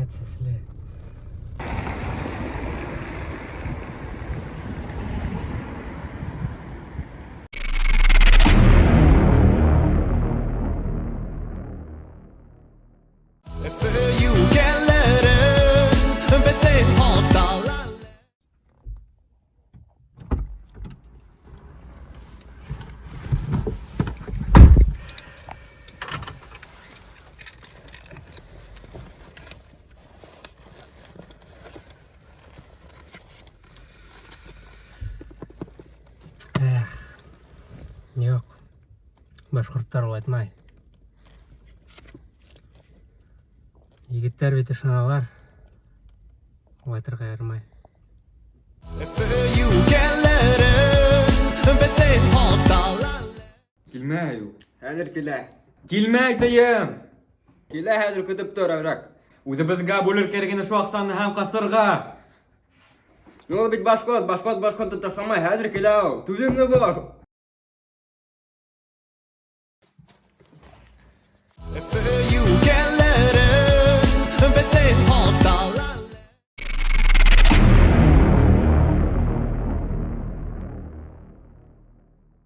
Егет сәсле. Эх, юҡ, башҡорттар улайтмай. Егеттәр бит ышаналар, улайтырға ярамай. Килмәй ул. Хәҙер килә. Килмәй тием. Килә хәҙер көтөп тор әҙерәк. Үҙебеҙгә бүлер кәрәк ине шул аҡсаны һәм ҡасырға. Ну ул бит башҡорт, башҡорт башҡортто ташламай, хәҙер килә ул. Түҙемле бул.